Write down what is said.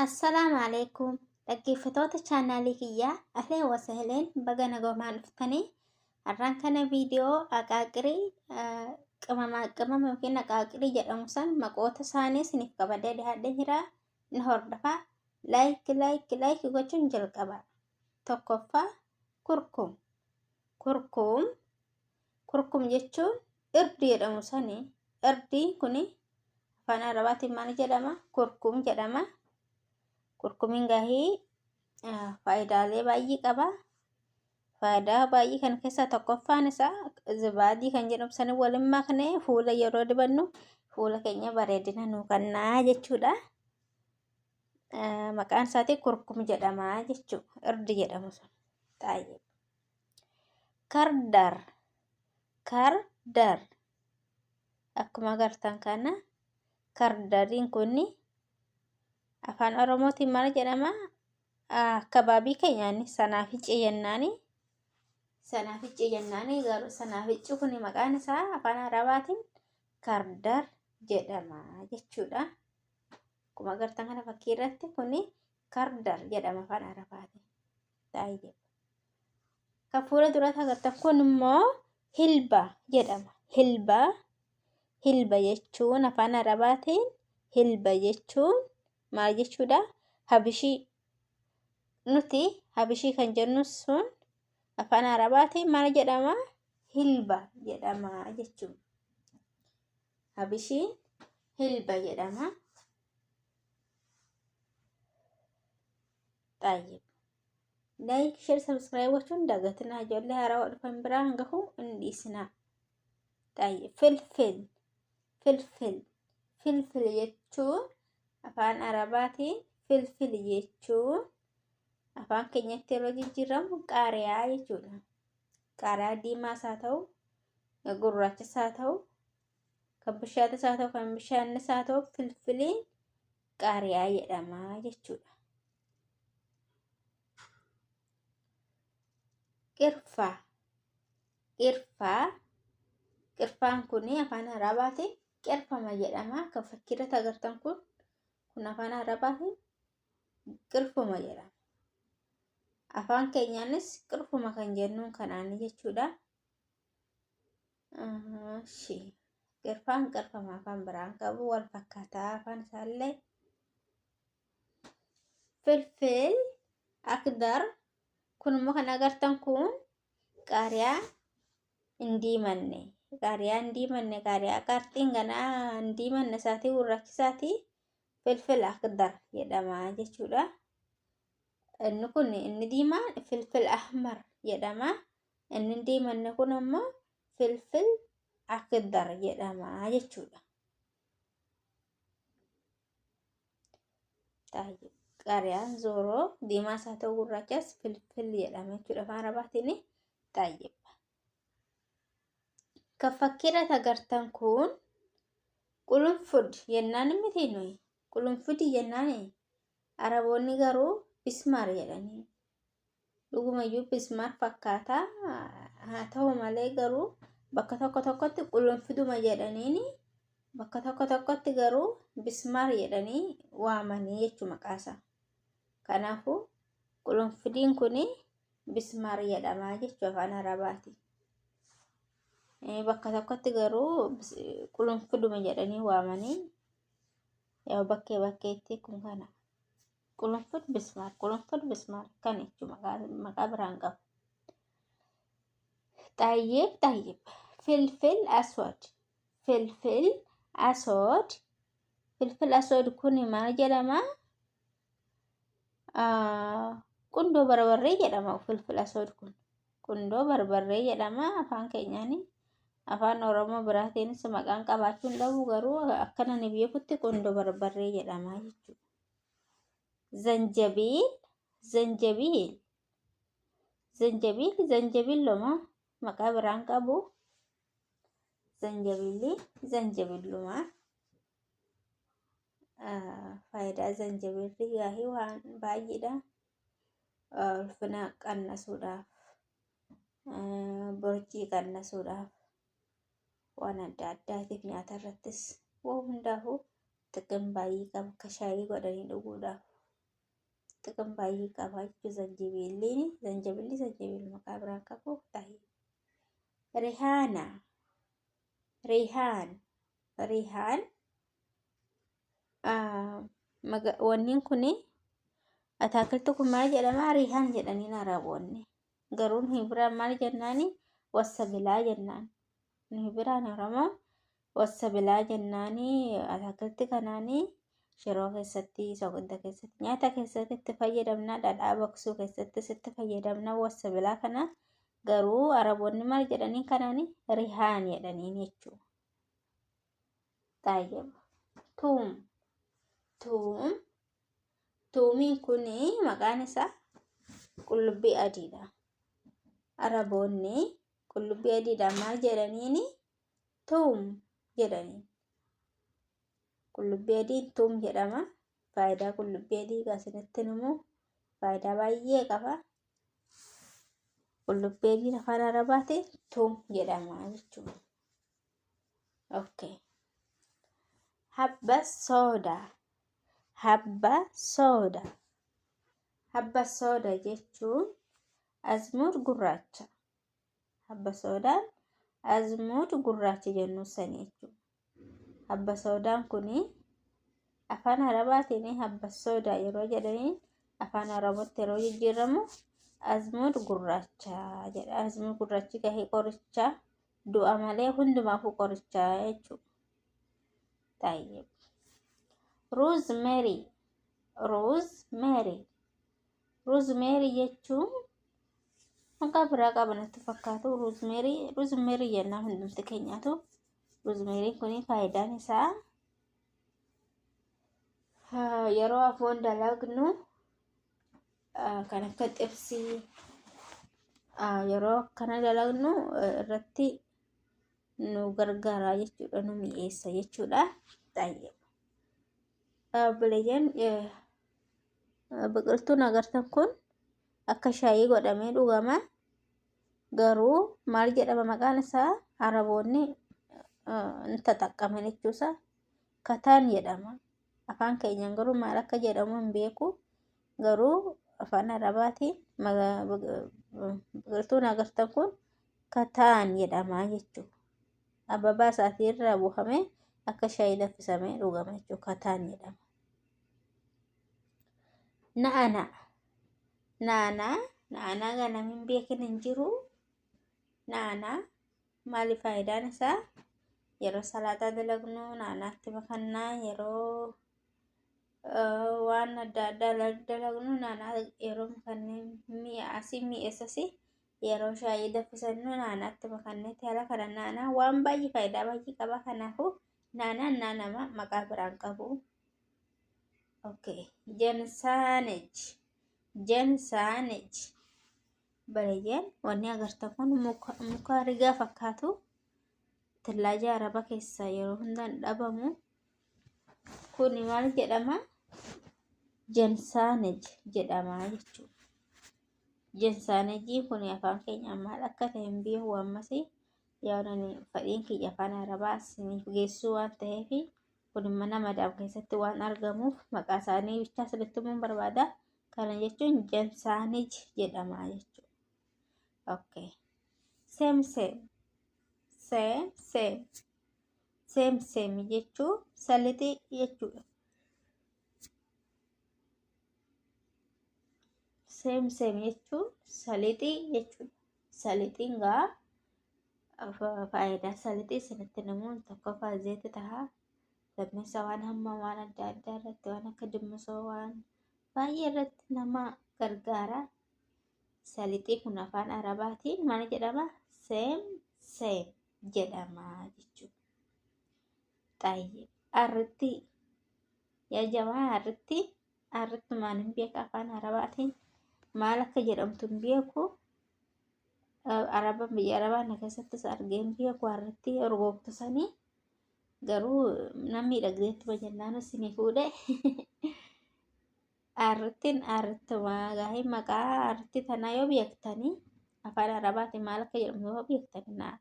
Assalaamu Aleeykum dhaggeeffatoota chaanaalii kiyyaa, ahleen wa sahleen, baga nagomaan dhuftanii. Har'aan kana viidiyoo aqaaqirii, qimamaa qimama yookiin aqaaqirii jedhamu san maqoota isaanii isiniif qabadee dhiyaadhee jira. Na hordofaa, like like like gochuun jalqaba. Tokkoffaa, kurkum. Kurkum, kurkum jechuun irdi jedhamu sani. Irdiin kuni afaan Arabaatiin maal jedhama? Kurkum jedhama. Kurkumiin gahii faayidaalee baay'ee qaba. Faayidaa baay'ee kan keessaa tokkoffaan isaa zibaadii kan jedhamu sani waliin maknee fuula yeroo dibannu fuula keenya bareedina nuu kennaa jechuudha. Maqaan isaatii kurkum jedhama jechuudha. Irdi jedhamu sun. Xaayyee. Kardar, kardar, akkuma agartan kana kardariin kun afaan Oromootiin maal jedhama? Akkabaabii keenyaan sanaaficcee jennaani. Sanaaficcee jennaani, garuu sanaaficci kun maqaan isaa afaan Arabaatiin kardar jedhama jechuudha. Akkuma agartan kana fakkii irratti kun kardar jedhama afaan Arabaatiin. Baay'ee. Kan fuula duratti agartan kun immoo hilba jedhama. Hilba, hilba jechuun afaan Arabaatiin hilba jechuun maal jechuudha? Habishii. Nuti habishii kan jennu sun afaan Arabaatiin maal jedhama? Hilba jedhama jechuudha. Habishiin hilba jedhama. Xaayyib. Like, share, subscribe gochuun dagatinaa, ijoollee haarawaa dhufan biraan gahu hin dhiisinaa. Xaayyib. Filfil, filfil, filfil jechuun afaan Arabaatiin filfil jechuun afaan keenyatti yeroo jijjiiramu qaariyaa jechuudha. Qaariyaa diimaas haa ta'u, gurraachas haa ta'u, kan bishaatis haa ta'u, kan bishaannis haa ta'u, filfiliin qaariyaa jedhama jechuudha. Qirfaa, qirfaa, qirfaan kun afaan Arabaatiin qirfama jedhama. Kan fakkiirratti agartan kun afaan Arabaatiin qirfuma jedhama. Afaan keenyaanis qirfuma kan jennuun kanaan jechuudha. Shi qirfaan qirfama afaan biraan qabu wal fakkaataa afaan isaallee. Filfil akdar kun immoo kan agartan kun qaariyaa hin diimanne. Qaariyaa hin diimanne, qaariyaa qarxiin ganaa hin diimanne isaatii gurraachi isaatii filfil akdar jedhama jechuudha. Inni kun inni diimaan filfil ahmar jedhama. Inni hin diimanne kun ammoo filfil akdar jedhama jechuudha. Qaariyaan zooroo diimaas haa ta'u gurraachas filfil jedhama jechuudha afaan Arabaatiin. Xaayyib. Kan fakkiirratti agartan kun qulunfud jennaan miti nuyi. Qulunfudi jennaan, Araboonni garuu bismaar jedhanii. Dhugumayyuu bismaar fakkaata. Haa ta'u malee garuu bakka tokko tokkotti qulunfuduma jedhaniini, bakka tokko tokkotti garuu bismaar jedhanii waamanii jechuu maqaasaa. Kanaafuu qulunfudiin kun bismaar jedhama jechuu afaan Arabaati. Bakka tokkotti garuu qulunfuduma jedhanii waamanii, yaa bakkee bakkeetti kun kana. Qulunfud bismaar, qulunfud bismaar kan jechuun maqaa biraan qabu. Xaayyib, xaayyib. Filfil aswad, filfil aswad, filfil aswad kun maal jedhama? Qundoo barbarree jedhama. Filfil aswad kun qundoo barbarree jedhama afaan keenyaani. Afaan Oromoo biraatiinis maqaan qabaachuu hin dhabu, garuu akkana ni beekutti qundoo barbarree jedhama jechuudha. Zanjabiil, zanjabiil, zanjabiil, zanjabiilluma maqaa biraan qabu. Zanjabiilli zanjabiilluma. Faayidaa zanjabiilli gaahii waan baay'eedha. Ulfina qannasuudhaaf, borcii qannasuudhaaf, waan adda addaatiif, nyaata irrattis, waan hundaafuu xiqqin baay'ee qaba. Akka shaayii godhanii dhuguudhaaf. Xiqim baay'ee qaba jechuudha zanjibiilliin. Zanjibilli zanjibiil maqaa biraan qabu ta'e. Rihaana. Rihaan. Rihaan. Wanniin kun ataakilti kun maal jedhama? Rihaan jedhaniin Araboonni. Garuu nuyi biraan maal jennaani? Wassabilaa jennaan. Nuyi biraan Oromoon wassabilaa jennaani ataakilti kanaani shiroo keessatti, soqidda keessatti, nyaata keessatti itti fayyadamna, dhadhaa baqsuu keessattis itti fayyadamna wassabilaa kana. Garuu Araboonni maal jedhaniin kanaani? Rihaan jedhaniin jechuudha. Xaayyaba. Tuum. Tuum. Tuumiin kun maqaan isaa qullubbii adiidha. Araboonni qullubbii adiidhaan maal jedhaniini? Tuum jedhaniin. Qullubbii adiin tuum jedhama. Faayidaa qullubbii adii egaa isinitti himu faayidaa baay'ee qaba. Qullubbii adiin afaan Arabaatiin tuum jedhama jechuudha. Okay. Habba soodaa. Habba soodaa. Habba soodaa jechuun azmuud gurraacha. Habba soodaan azmuud gurraacha jennu sani jechuudha. Habba soodaan kuni afaan Arabaatiin habba soodaa yeroo jedhaniin afaan Oromootti yeroo jijjiiramu azmuud gurraacha jedha. Azmuud gurraachi gahee qorichaa du'a malee hundumaafuu qorichaa jechuudha. Tayyib. Rosemary. Rosemary. Rosemary jechuun maqaa biraa qaba natti fakkaatu. Rosemary rosemary jennaan hundumti keenyaatu. Rosemary kun faayidaan isaa yeroo afoon dalagnu kan akka xibsii yeroo akkana dalagnu irratti nu gargaara jechuudha, nu mi'eessa jechuudha. Xayyib. Obboleeyyan, biqiltuun agartan kun akka shaayii godhamee dhugama. Garuu maal jedhama maqaan isaa? Araboonni hin tataqqaman jechuusa. Kataan jedhama. Afaan keenyaan garuu maal akka jedhamu hin beeku. Garuu afaan Arabaatiin biqiltuun agartan kun kataan jedhama jechuudha. Ababaa isaatii irraa buufamee akka shaayii danfisamee dhugama jechuudha. Kataan jedhama. Na'anaa. Na'anaa. Na'anaa kan namni hin beekin hin jiru. Na'anaa maali faayidaan isaa? Yeroo salaaxaa dalagnu na'anaatti makannaa, yeroo waan adda addaa dalagnu na'anaa yeroo makannee mi'aasii mi'eessasi, yeroo shaayii danfisannu na'anaatti makanneetti haala kana na'anaa waan baay'ee faayidaa baay'ee qaba. Kanaafuu na'anaan naanama maqaa biraan qabu. Okay. Jensaanej. Jensaanej. Bareeyyeen wanni agartan kun muka rigaa fakkaatu tillaaja Araba keessa yeroo hundaan dhabamu. Kuni maal jedhama? Jensaanej jedhama jechuudha. Jensaanejiin kun afaan keenyaan maal akka ta'e hin beeku ammas. Yaadani fadhiin kiyya afaan Arabaa isiniif geessuu waan ta'eef, kun mana madaam keessatti waan argamuuf maqaa isaanii bichaa sirriitti himuun barbaada. Kana jechuun Jensaanej jedhama jechuudha. Okay. Same same. Same same. Same same jechuun salixii jechuudha. Same same jechuun salixii jechuudha. Salixiin gaa faayidaa salixii isinitti himuun, tokkoffaa zeeti taha. Lammeessa waan hamma waan adda addaa irratti, waan akka dimmisoo, waan baay'ee irratti nama gargaara. Salixii kun afaan Arabaatiin maal jedhama? Same same jedhama jechuudha. Xayyee arritti yaa jamaa, arritti arrittumaan hin beeka, afaan Arabaatiin maal akka jedhamtu hin beeku. Araba biyya Arabaa na keessattis argee hin beeku arritti urgooftu sanii, garuu namni miidhagdeettuma jennaan isinii fuudhe. Arrittiin arrittuma gaahii maqaa arritti tanaa yoo beektanii, afaan Arabaatiin maal akka jedhamu yoo beektanii naa